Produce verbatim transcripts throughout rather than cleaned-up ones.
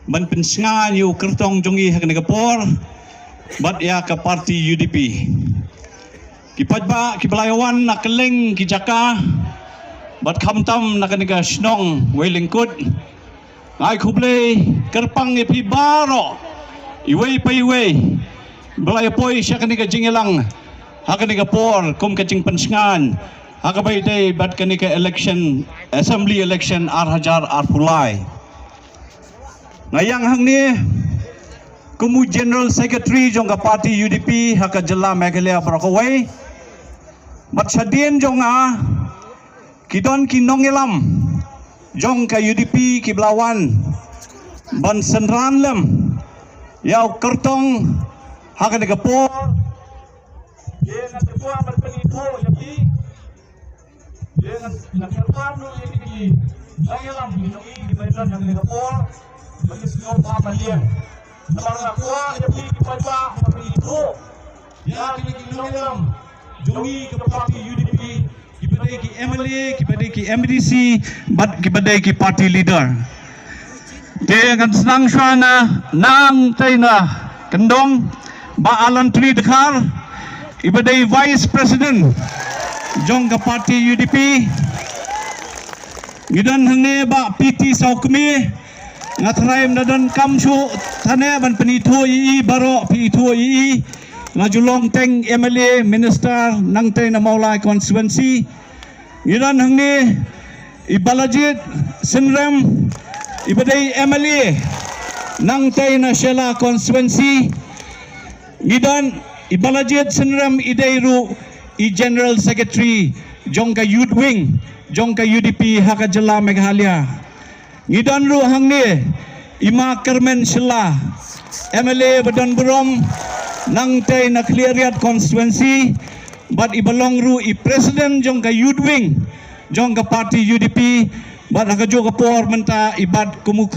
ban pynsngew ïa u kyrtong jong ngi ha kane ka por bad ïa ka party U D P. Ki paidbah kiba la ïa wan na kylleng ki jaka bad khamtam na kane ka shnong Wei Lyngkut, nga ai khublei kyrpang ïa phi baroh, iwei pa iwei ba la ïa poi sha kane ka jingïalang ha kane ka por kum ka jingpynsngew ha kaba ïadei bad kane ka election, assembly election ar hajar arphew lai. Nga ïeng hangne kum u General Secretary jong ka party U D P ha ka jylla Meghalaya baroh kawei. Bad shadien jong nga ki don ki nongïalam jong ka U D P kiba la wan ban synran lem ïa u kyrtong ha kane ka por. Ïa nga te kwah ban pynithuh ïa phi. Ïa nga, nga kyrpad ruh ïa phi ki nongïalam jong ngi kiba don ha kane ka por ba ki sngewbha ban ïeng. Namar nga kwah ïa phi ki paidbah ban pynithuh ïa kine ki nongïalam jong ngi ka party U D P, kiba dei ki M L A, kiba dei ki M D C bad kiba dei ki party leader. Te ngan sdang shuwa na nangtei na kyndong, Bah Alan Tri Dkhar, iba dei Vice President jong ka party U D P. Ngi don hangne Bah P T Sawkmie. Nga tharai ym da don kam shuh tane ban pynithuh ïa i, baroh phi ithuh ïa i. Nga ju long teng M L A, minister nangtei na Mawlai constituency. Ngi don hangne i Balajied Synrem, iba dei M L A nangtei na Shella constituency. Ngi don i Balajied Synrem, i dei ruh i General Secretary jong ka Youth Wing jong ka U D P ha ka jylla Meghalaya. Ngi don ruh hangne i Ma Kyrmen Shylla, M L A ba don burom nangtei na Khliehriat constituency, bad iba long ruh i President jong ka Youth Wing jong ka party U D P, bad ha kajuh ka por mynta i bat kum u,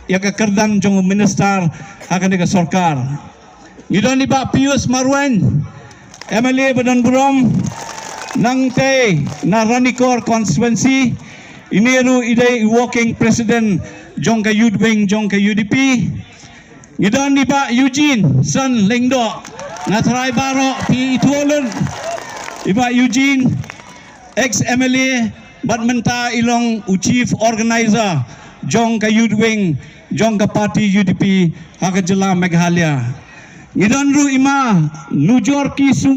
ïa ka kyrdan jong u minister ha kane ka sorkar. Ngi don i Bah Pius Marwein, M L A ba don burom nangtei na Ranikor constituency, ine ruh i dei i working president jong ka Youth Wing jong ka U D P. Ngi don i Bah Eugene Son Lyngdoh, nga tharai baroh phi ithuh lut i Bah Eugene, ex M L A, bad mynta i long u chief organizer jong ka Youth Wing jong ka party U D P ha ka jylla Meghalaya. Ngi don ruh i Ma Nujorki Sung